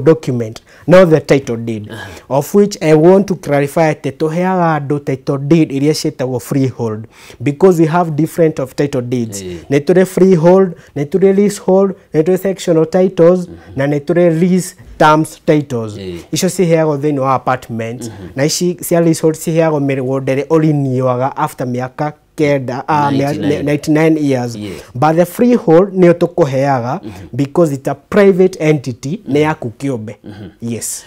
Document, not the title deed, of which I want to clarify atĩ tũheaga andũ title deed iria ciĩtagwo freehold, because we have different of title deeds. Nĩ tũrĩ freehold, nĩ tũrĩ leasehold, nĩ tũrĩ sectional titles, na nĩ tũrĩ lease terms titles. Icio ciheagwo thĩinĩ wa apartments, na ici cia leasehold ciheagwo mĩgũnda ĩrĩa ũriniũaga after mĩaka 9, 99. 99 years. But the freehold nĩyo tũkũheaga because it's a private entity, nĩ yaku kĩũmbe, yes.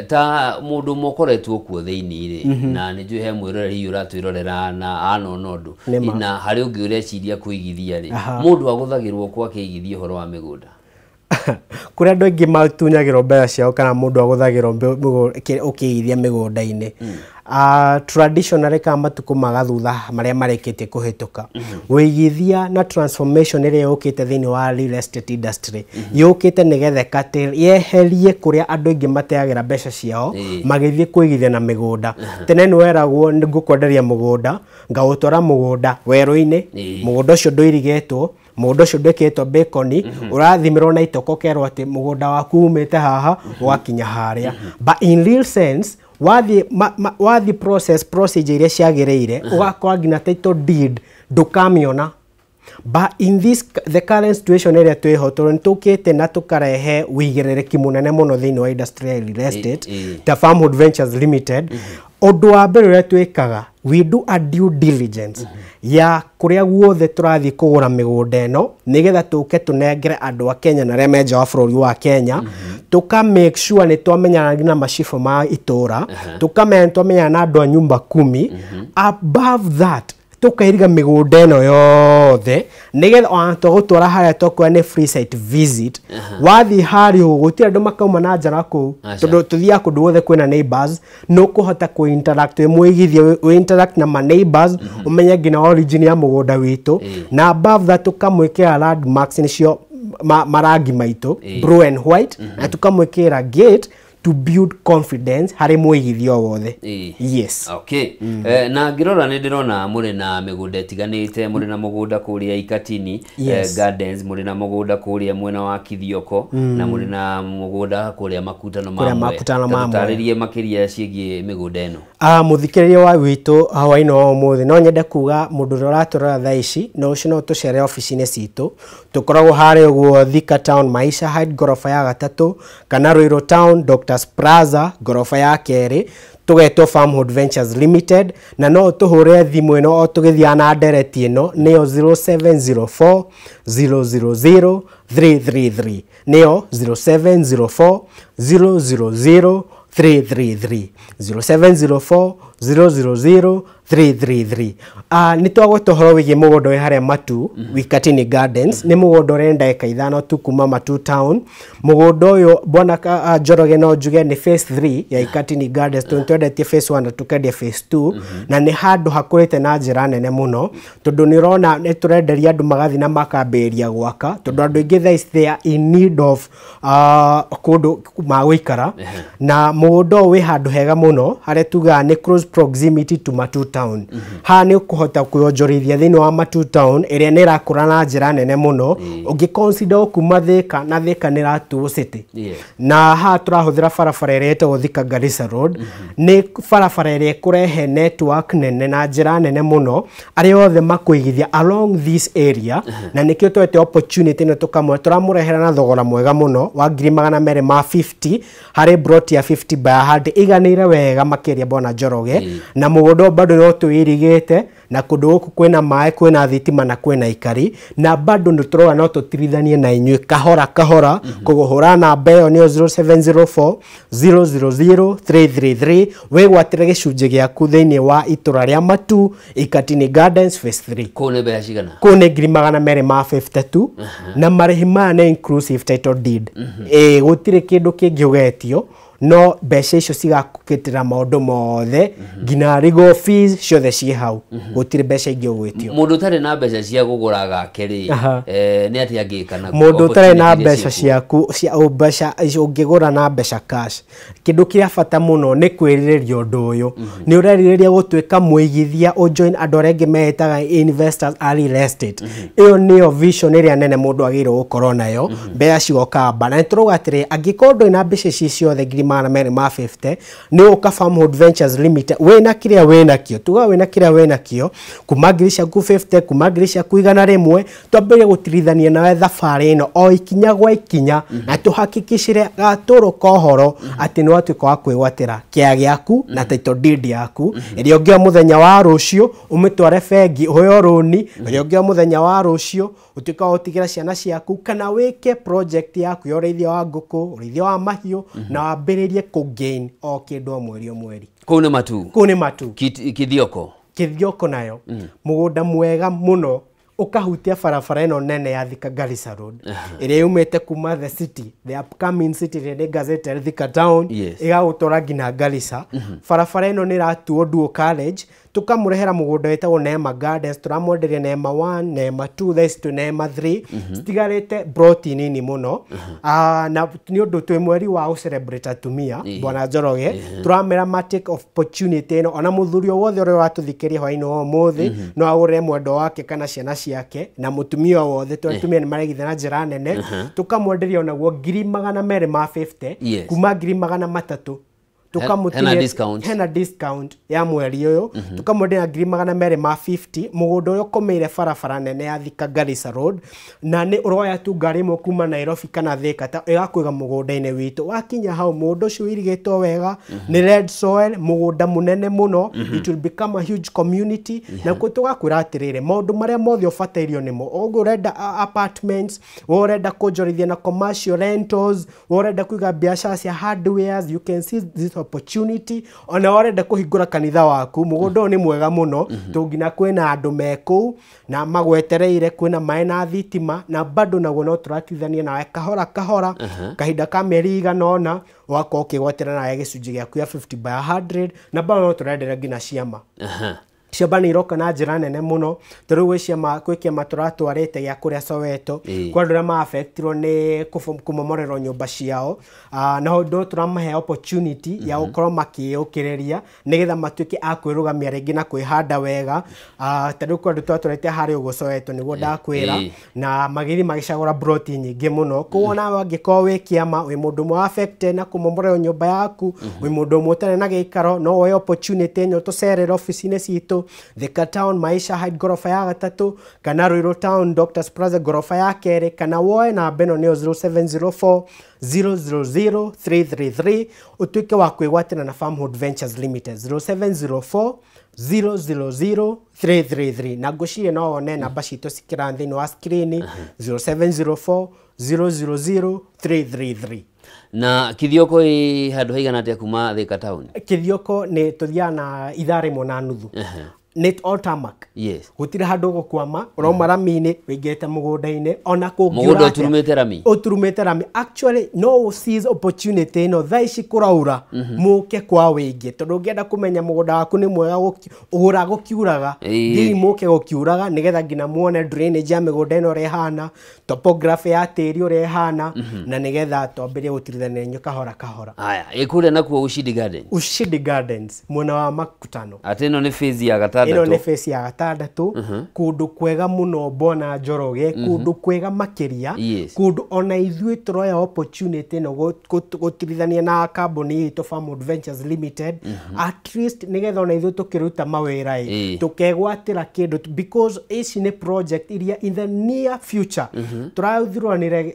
Ta mũndũ ũmwe ũkoretwo kuo thĩinĩ rĩ, na nĩ njũĩ he mwĩroreri hihi ũratwĩrorera na anona ũndũ Nĩma. na harĩ ũngĩ ũreciria kũigithia rĩ, mũndũ agũthagĩrwo kwa akĩigithia ũhoro wa mĩgũnda? Kũrĩa andũ aingĩ matunyagĩrwo mbeca ciao kana mũndũ agũthagĩrwo ũkĩigithia mĩgũnda-inĩ, traditionally kana matukũ ma gathutha marĩa marĩkĩtie kũhĩtũka, wĩigithia na transformation ĩrĩa yũkĩte thĩinĩ wa real estate industry yũkĩte nĩgetha ĩkatĩ yeherie kũrĩa andũ aingĩ mateagĩra mbeca ciao magĩthiĩ kũigithia na mĩgũnda. Tene nĩ weragwo nĩ ngũkwenderia mũgũnda, ngaũtwara mũgũnda werũ-inĩ, mũgũnda ũcio ndũirigĩtwo, mũgũnda ũcio ndwĩkĩrĩtwo bacon, ũrathimĩrwo na itoko, ũkerwo atĩ mũgũnda waku umĩte haha ũgakinya harĩa. But in real sense, wathiĩ wathiĩ process procedure iria ciagĩrĩire, ũgakora nginya title deed ndũkamĩona. But in this the current situation ĩrĩa twĩho, tondũ nĩ tũkĩte na tũkarehe wĩigĩrĩrĩki mũnene mũno thĩinĩ wa industry ya real estate ta Farmhood Ventures Limited, ũndũ wa mbere ũrĩa twĩkaga, we do a due diligence ya kũrĩa guothe tũrathiĩ kũgũra mĩgũnda ĩno, nĩgetha tũke tũnengere andũ a Kenya na arĩa me nja wa bũrũri wa Kenya. Tũka make sure nĩ twamenyana na macibũ ma itũra, tũkamenya nĩ twamenyana na andũ a nyumba kumi. Above that, tũkairiga mĩgũnda ĩno yothe, nĩgetha ona twagũtwara harĩa twakuoya nĩ free site visit. Wathiĩ harĩa ũguo, gũtirĩ andũ makauma na njara kũu, Aca. tondũ tũthiaga kũndũ guothe kwĩna neighbors. Nĩ ũkũhota kũ interact wĩ mũigithia, wĩ interact na ma neighbors, ũmenye nginya origin ya mũgũnda witũ. Na above that, tũkamwĩkĩra landmarks, nĩcio marangi maitũ, blue and white, na tũkamwĩkĩra gate to build confidence harĩ mũigithia o wothe. Yes. Okay. Na ngĩrora nĩ ndĩrona mũrĩ na mĩgũnda ĩtiganĩte, mũrĩ na mũgũnda kũrĩa Ikatini Gardens, mũrĩ na mũgũnda kũrĩa mwena wa Kithioko, na mũrĩ na mũgũnda kũrĩa Makutano ma Kũrĩa Mwea. Makutano Ta ma Mwea. tũtarĩrie makĩria ciĩgiĩ mĩgũnda ĩno. Mũthikĩrĩria wa witũ hwaĩ-inĩ wa ũmũthĩ, no nyende kuga mũndũ ũrĩa ũratũrora thaa ici, no ũcio no tũcere obici-inĩ citũ. Tũkoragwo harĩa ũguo Thika Town, Maisha Heights, ngoroba ya gatatũ, kana Ruiru Town, Doctors Plaza, ngoroba ya kerĩ, tũgetwo Farmhood Ventures Limited. Na no tũhũre thimũ ĩno o tũgĩthiaga na ndereti ĩno, nĩyo 0704 000 333, nĩyo 0704 000 333, 0704 000 333. Nĩ twagweta ũhoro wĩgiĩ mũgũnda wĩ harĩa Matu, Wikatini Gardens. Nĩ mũgũnda ũrĩ ndagĩka 5 tu kuma Matu Town. Mũgũnda ũyũ, bwana Njoroge, no njuge nĩ phase 3 ya Ikatini Gardens, tondũ twendetie phase 1 na tũkendia phase 2, na nĩ handũ hakũrĩte na njĩra nene mũno, tondũ nĩ ũrona nĩ tũrenderia andũ magathiĩ na makambĩrĩria gwaka, tondũ andũ aingĩ thaa ici they are in need of kũndũ magũikara. Na mũgũnda ũyũ wĩ handũ hega mũno harĩa tugaga nĩ close proximity to Matu Town. Haha nĩ ũkũhota kwĩonjorithia thĩinĩ wa Matu Town ĩrĩa nĩ ĩrakũra na njĩra nene mũno, ũngĩ consider kuma Thika, na Thika nĩ ĩratuo city. Na haha tũrahũthĩra barabara ĩrĩa ĩtagwo Thika Garissa Road. Nĩ barabara ĩrĩa ĩkũrehe network nene na njĩra nene mũno arĩa othe makũigithia along this area, na nĩkĩo twete opportunity ĩno, tũkamwe tũramũrehera na thogora mwega mũno wa ngiri magana merĩ ma 50 harĩ plot ya 50 by 100, iganĩire wega makĩria, bwana Njoroge. Na mũgũnda ũyũ bado no tũirigĩte, na kũndũ gũkũ kwĩna maĩ, kwĩna thitima na kwĩna ikari, na bado nĩ tũrauga no tũtirithanie na inyuĩ kahora kahora. Koguo hũra namba ĩyo, nĩyo 0704 000 333, wĩgwatĩre gĩcunjĩ gĩaku thĩinĩ wa itũra rĩa Matu, Ikatini Gardens phase 3. Kũu nĩ mbeca cigana? Kũu nĩ ngiri magana merĩ ma 52, na marĩhi maya nĩ inclusive title deed. Ĩĩ, gũtirĩ kĩndũ kĩngĩ ũgetio. No mbeca icio cigakũkĩtĩra maũndũ mothe nginya legal fees ciothe ciĩ hau, gũtirĩ mbeca ingĩ ũgwĩtio. Mũndũ ũtarĩ na mbeca cia kũgũra gake rĩ, nĩ atĩa angĩka na Mũndũ ũtarĩ na mbeca ciaku cia mbeca ũngĩgũra na mbeca cash, kĩndũ kĩa bata mũno nĩ kwĩrirĩria ũndũ ũyũ. Nĩ ũrerirĩria gũtuĩka mũigithia, ũjoin andũ arĩa angĩ metaga investors a real estate. Ĩyo nĩyo vision ĩrĩa nene mũndũ agĩrĩirwo gũkorwo nayo. Mbeca cigoka mba. Na nĩ tũrauga atĩrĩ, angĩkorwo ndũrĩ na mbeca ici ciothe 250,000, nĩ ũka Farmhold Ventures Limited wĩna kĩrĩa wĩnakĩo, tuga wĩna kĩrĩa wĩnakĩo, kuma ngiri ciaku 50, kuma ngiri ciaku 100, twambĩrĩrie gũtirithania nawe thabarĩ ĩno o ikinya gwa ikinya, na tũhakikicire gatũrũ ka ũhoro atĩ nĩ watuĩka wa kwĩgwatĩra kĩa gĩaku na title deed yaku, ĩrĩa ũngĩoya mũthenya wa rũciũ ũmĩtware bengi ũheo rũni, ĩrĩa ũngĩoya mũthenya wa rũciũ ũtuĩke wa gũtigĩra ciana ciaku, kana wĩke project yaku ya ũrĩithia wa ngũkũ, ũrĩithia wa mahiũ, na wambĩrĩrie kũ gain o kĩndũ o mweri o mweri. Kũu nĩ matu. Kũu nĩ matu. Kithioko. Kithioko nayo mũgũnda mwega mũno, ũkahutia barabara ĩno nene ya Thika Garissa Road, ĩrĩa yumĩte kuma the city, the upcoming city ĩrĩa nĩ gazetted Thika Town, ĩgagũtwara nginya Garissa. Barabara ĩno nĩ ĩratuo dual carriage, tũkamũrehera mũgũnda wĩtagwo Neema Gardens, tũramwenderia Neema 1, Neema 2, thaa ici twĩ Neema 3, citigarĩte broti nini mũno. Na nĩ ũndũ twĩ mweri wa gũcelebrate atumia, Bwana Njoroge, tũramera ma take opportunity ĩno, ona mũthuri o wothe ũrĩa ũratũthikĩria hwaĩ-inĩ wa ũmũthĩ, no agũrĩre mwendwa wake kana ciana ciake na mũtumia o wothe, tondũ atumia nĩ maregithia na njĩra nene, tũkamwenderia onaguo 250,000, kuma 300,000. Hena discount ya mweri ũyũ, tũkamwenderia 250,000, mũgũnda ũrĩa ũkomeire barabara nene ya Thika Garissa Road, na nĩ ũroya tu ngari ĩmwe kuma Nairobi kana Thika ĩgakũiga mũgũnda-inĩ witũ. Wakinya hau mũgũnda ũcio ũirigĩtwo wega, nĩ red soil, mũgũnda mũnene mũno, it will become a huge community. Na kuo tũgakwĩra atĩrĩrĩ, maũndũ marĩa mothe ũbatairio nĩmo, ũguo ũrenda apartments, ũrenda kũnjorithia na commercial rentals, ũrenda kũiga biacara cia hardwares, you can see this opportunity. Ona ũrenda kũhingũra kanitha waku, mũgũnda ũyũ nĩ mwega mũno, tondũ nginya kwĩna andũ me kũu na magwetereire, kwĩna maĩ na thitima, na bado naguo no tũratithania nawe kahora kahora, kahinda ka mĩeri igana ũna ũgakorwo ũkĩgwatĩra nawe gĩcunjĩ gĩaku ya 50 by 100, na bado no tũrenderia nginya ciama. Ciama nĩ iroka na njĩra nene mũno, ta rĩu gwĩ kĩama tũratwarĩte gĩa kũrĩa Soweto, kwa andũ arĩa ma-affectirwo nĩ kũmomorerwo nyũmba ciao, na no tũramahe opportunity ya gũkorwo makĩyũkĩrĩria nĩgetha matuĩke a kwĩrũgamia rĩngĩ na kwĩhanda wega. Ta rĩu kwa andũ twatwarĩte harĩa ũguo Soweto nĩguo ndakwĩra, na magĩthiĩ magĩcagũra broti nyingĩ mũno. Koguo nawe angĩkorwo wĩ kĩama, wĩ mũndũ ũmwe affected na kũmomorerwo nyũmba yaku, wĩ mũndũ ũmwe ũtarĩ na gĩikaro, no woe opportunity ĩno tũcerere obici-inĩ citũ Thika Town Maisha Heights ngoroba ya gatatũ, kana Ruiru Town Doctors Plaza ngoroba ya kerĩ, kana woe namba ĩno nĩyo 0704 000 333, ũtuĩke wa kwĩgwatĩra na Farmhold Ventures Limited 0704 000 333. Na ngwĩciria no wone namba citũ cikĩra thĩinĩ wa screen 0704 000 333. Na Kithioko ĩ handũ haigana atĩa kuma Thika Town? Kithioko nĩ tũthiaga na ithaa rĩmwe na nuthu. Nĩ all tarmac. Gũtirĩ handũ ũgũkwama, ũrauma rami-inĩ wĩingĩrĩte mũgũnda-inĩ, ona kũngiura Mũgũnda ũturumĩte rami? Ũturumĩte rami. Actually, no seize opportunity ĩno thaa ici kũraura, mũke kwa wĩingĩ, tondũ ũngĩenda kũmenya mũgũnda waku nĩ mwega ũgũra gũkiuraga, thiĩ mũke gũkiuraga nĩgetha nginya muone drainage ya mĩgũnda ĩno ũrĩa ĩhana, topography ya tĩri ũrĩa ĩhana, na nĩgetha twambĩrĩrie gũtirithania inyuĩ kahora kahora. Haya, ĩ kũrĩa nakuo Ushindi Gardens? Ushindi Gardens, mwena wa Makutano. Atĩ ĩno nĩ phase ya gatandatũ. Ĩno nĩ phase ya gatandatũ, kũndũ kwega mũno Bwana Njoroge, kũndũ kwega makĩria, kũndũ ona ithuĩ tũroya opportunity ĩno gũtirithania na kambuni itũ Farmhold Ventures Limited, at least nĩgetha ona ithuĩ tũkĩruta mawĩra ĩ, tũkegwatĩra kĩndũ, because ici nĩ project iria in the near future tũrathuranire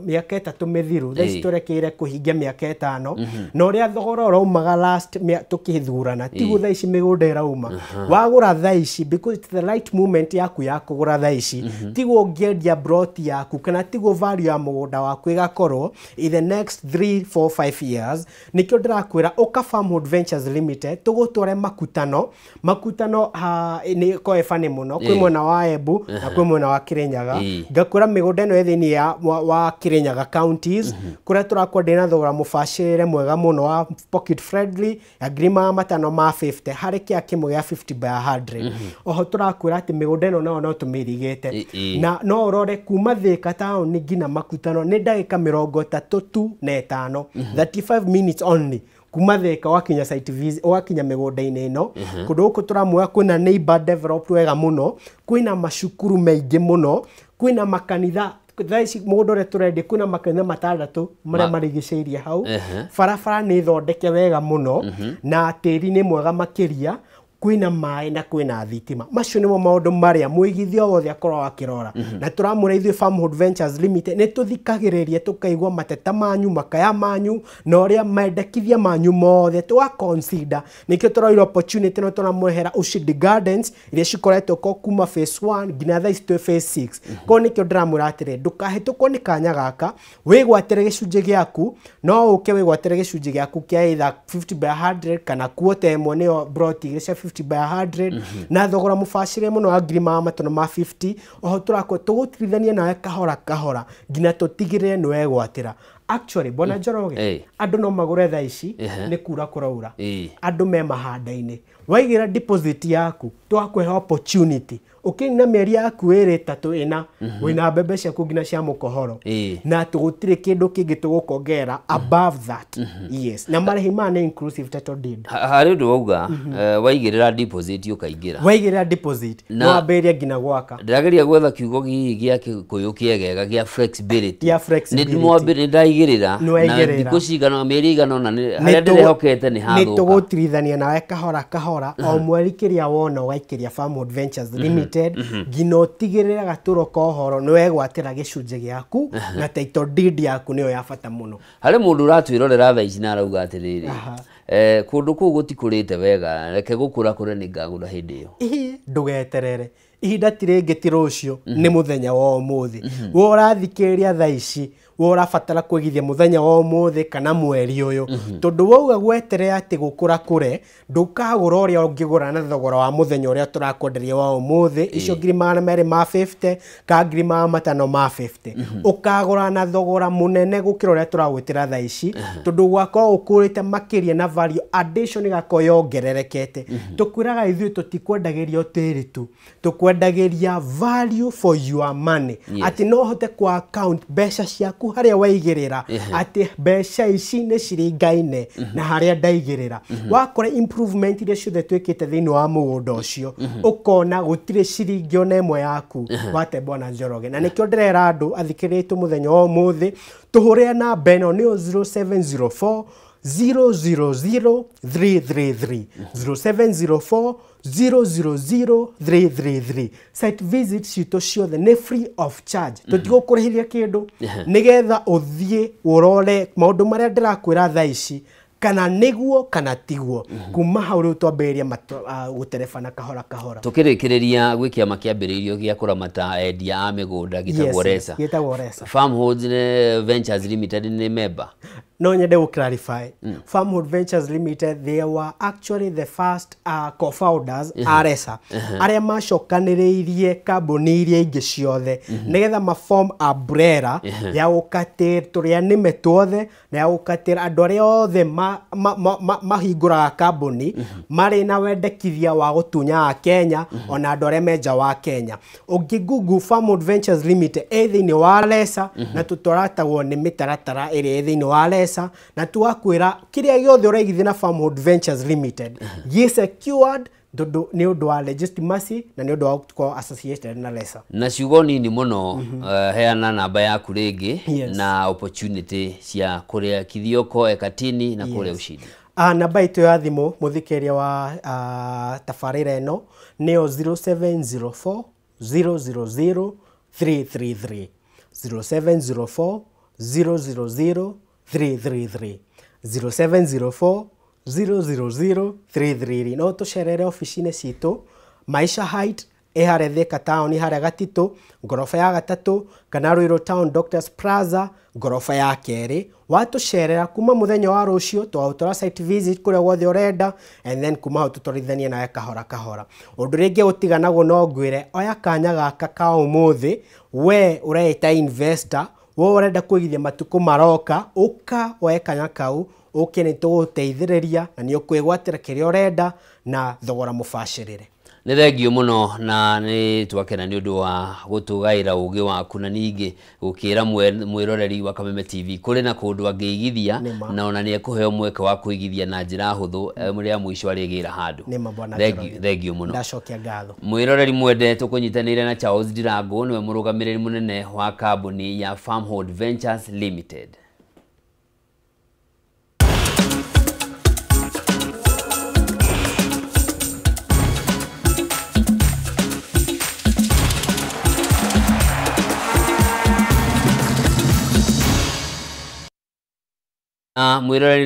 mĩaka 3 mĩthiru, thaa ici tũrekeire kũhingia mĩaka 5, na ũrĩa thogora ũraumaga last tũkĩthurana, tiguo thaa ici mĩgũnda ĩrauma. Wagũra thaa ici, because it's the right moment yaku ya kũgũra thaa ici, tiguo ũngĩendia broti yaku kana tiguo value ya mũgũnda waku ĩgakorwo in the next 3 4 5 years. Nĩkĩo ndĩrakwĩra ũka Farmhold Ventures Limited, tũgũtware Makutano. Makutano nĩ koebani mũno, kwĩ mwena wa Embu na kwĩ mwena wa Kirinyaga. Ngakwĩra mĩgũnda ĩno ĩ thĩinĩ wa Kirinyaga counties, kũrĩa tũrakwenderia na thogora mũbacĩrĩre mwega mũno wa pocket friendly ya 550,000 harĩ kĩa kĩmwe gĩa 50 by 100. Oho tũrakwĩra atĩ mĩgũnda ĩno nayo no tũmĩirigĩte, na no ũrore kuma Thika taũni nginya Makutano nĩ ndagĩka 35 tu na 5, 35 minutes only kuma Thika wakinya site visit, wakinya mĩgũnda-inĩ ĩno. Kũndũ gũkũ tũramuoya kwĩna neighbor developed wega mũno, kwĩna macukuru maingĩ mũno, kwĩna makanitha. Thaa ici mũgũnda ũrĩa tũrendia kwĩna makanitha 6 marĩa marigicĩirie hau. Barabara nĩ thondeke wega mũno na tĩri nĩ mwega makĩria, kwĩna maĩ na kwĩna thitima. Macio nĩmo maũndũ marĩa mũigithia wothe akorwo akĩrora. Na tũramwĩra ithuĩ Farmhold Ventures Limited nĩ tũthikagĩrĩria tũkaigua mateta manyu, makaya manyu na ũrĩa mendekithia manyu mothe tũga consider. Nĩkĩo tũroire opportunity no tũramwehera Ushindi Gardens iria cikoretwo ko kuma phase 1 nginya thaa ici twĩ phase 6. Koguo nĩkĩo ndĩramwĩra atĩrĩ, ndũkahĩtũkwo nĩ kanya gaka, wĩgwatĩre gĩcunjĩ gĩaku. No ũke wĩgwatĩre gĩcunjĩ gĩaku kĩa either 50 by 100 kana quarter ĩmwe nĩyo broti igĩrĩ cia 50 by 100 na thogora mũbacĩrĩre mũno wa 550,000. Oho tũrakorwo tũgũtirithania nawe kahora kahora nginya tũtigĩrĩre nĩ wegwatĩra. Actually, Bwana Njoroge, andũ no magũre thaa ici, nĩ kura kũraura, andũ me mahanda-inĩ. Waigĩra deposit yaku, twakũhe opportunity ũkĩnina mĩeri yaku ĩrĩ 3 4, wĩna mbembe ciaku nginya cia mũkohoro, na tũgũtirĩ kĩndũ kĩngĩ tũgũkongerera above that. Yes, na marĩhi maya nĩ inclusive title deed. Harĩ ũndũ wauga, waigĩrĩra deposit ũkaingĩra, waigĩrĩra deposit no wambĩrĩrie nginya gwaka. Ndĩrageria gwetha kiugo gĩkĩ gĩa Gĩkũyũ kĩegega gĩa flexibility. Gĩa flexibility. Nĩ ndaigĩrĩra na thikũ cigana, mĩeri igana ũna, harĩa ndĩrehokete nĩ hathũka. Nĩ tũgũtirithania nawe kahora kahora o mweri kĩrĩa wona ũgaikĩria Farmhold Ventures Limited nginya ũtigĩrĩre gatũro ka ũhoro nĩ wegwatĩra gĩcunjĩ gĩaku na title deed yaku nĩyo ya bata mũno. Harĩ mũndũ ũratwĩrorera thaa ici na arauga atĩrĩrĩ, kũndũ kũu gũtikũrĩte wega, reke gũkũra kũre nĩ ngagũra hĩndĩ ĩyo. Ndũgeterere, ihinda ti rĩngĩ ti rũciũ, nĩ mũthenya wa ũmũthĩ. We ũrathikĩrĩria thaa ici, we ũrabatara kwĩgithia mũthenya wa ũmũthĩ kana mweri ũyũ, tondũ wauga gweterera atĩ gũkũra kũre, ndũkagũra ũrĩa ũngĩgũra na thogora wa mũthenya ũrĩa tũrakwenderia wa ũmũthĩ, icio 250,000 ka 550,000. Ũkagũra na thogora mũnene gũkĩra ũrĩa tũragwĩtĩra thaa ici, tondũ gwakorwo ũkũrĩte makĩria na value addition ĩgakorwo yongererekete. Tũkwĩraga ithuĩ tũtikwendagĩria tĩri tu, tũkwendagĩria value for your money. Atĩ no ũhote ku account mbeca ciaku harĩa waigĩrĩra, atĩ mbeca ici nĩ ciringaine na harĩa ndaigĩrĩra. Wakora improvement iria ciothe twĩkĩte thĩinĩ wa mũgũnda ũcio, ũkona gũtirĩ ciringi ona ĩmwe yaku wate Bwana Njoroge. Na nĩkĩo ndĩrera andũ athikĩrĩrie mũthenya wa ũmũthĩ, tũhũrĩre namba ĩno nĩyo 0704 000 333, 0704 000 333. Site visit citũ ciothe nĩ free of charge, tũtigũkũrĩhithia kĩndũ, nĩgetha ũthiĩ ũrore maũndũ marĩa ndĩrakwĩra thaa ici kana nĩguo kana tiguo. Kuma hau rĩu twambĩrĩria gũterebana kahora kahora. Tũkĩrĩkĩrĩria gwĩ kĩama kĩambĩrĩirio gĩa kũramata endia a mĩgũnda gĩtagwo RESA. Gĩtagwo RESA. Farmhold Ventures Limited nĩ member. No nyende gũ clarify. Farmhold Ventures Limited, they were actually the first co-founders a RESA, arĩa macokanĩrĩirie kambuni iria ingĩ ciothe nĩgetha ma form umbrella ya gũkatĩra tũrĩa nĩme tuothe na ya gũkatĩra andũ arĩa othe mahingũraga kambuni marĩ na wendekithia wa gũtunya Kenya ona andũ arĩa me nja wa Kenya. Ũngĩ Google Farmhold Ventures Limited ĩ thĩinĩ wa RESA, na tũtwaratagwo nĩ mĩtaratara ĩrĩa ĩ thĩinĩ wa RESA, na tũgakwĩra kĩrĩa gĩothe ũraigithia na Farmhold Ventures Limited gĩ secured tondũ nĩ ũndũ wa legitimacy na nĩ ũndũ wa gũkorwo associated na RESA. Na ciugo nini mũno, heana namba yaku rĩngĩ na opportunity cia kũrĩa Kithioko, Ekatini na kũrĩa Ushindi. Namba itũ ya thimũ mũthikĩria wa tabarĩra ĩno nĩyo 0704 000 333, 0704 000 333, 0704 00033. No tũcerere ofici-inĩ citũ Maisha Height ĩ harĩa Thika Town harĩa Gatitũ ngoroba ya gatatũ, kana Ruiru Town Doctors Plaza ngoroba ya kerĩ. Watũcerera kuma mũthenya wa rũciũ twagũtwara site visit kũrĩa guothe ũrenda, and then kuma hau tũtwarithanie nawe kahora kahora. Ũndũ rĩngĩ ũtiganagwo no ngwĩre, oya kanya gaka ka ũmũthĩ, we ũreĩta investor, we ũrenda kũigithia matukũ maroka, ũka woe kanya kau, ũke nĩ tũgũteithĩrĩria na nĩ ũkwĩgwatĩra kĩrĩa ũrenda na thogora mũbacĩrĩre. Nĩ thengio mũno na nĩ twakena nĩ ũndũ wa gũtũgaĩra ũgĩ waku, na ningĩ gũkĩra mwĩroreri wa Kameme TV kũrĩ na kũndũ angĩigithia na ona nĩ ekũheo mweke wa kũigithia na njĩra hũthũ rĩa mũico arĩgĩra handũ. Thengio mũno. Ndacokia ngatho. Mwĩroreri mwende, tũkũnyitanĩire na Charles Ndirango, nĩwe mũrũgamĩrĩri mũnene wa kambuni ya Farmhold Ventures Limited. Mwĩroreri.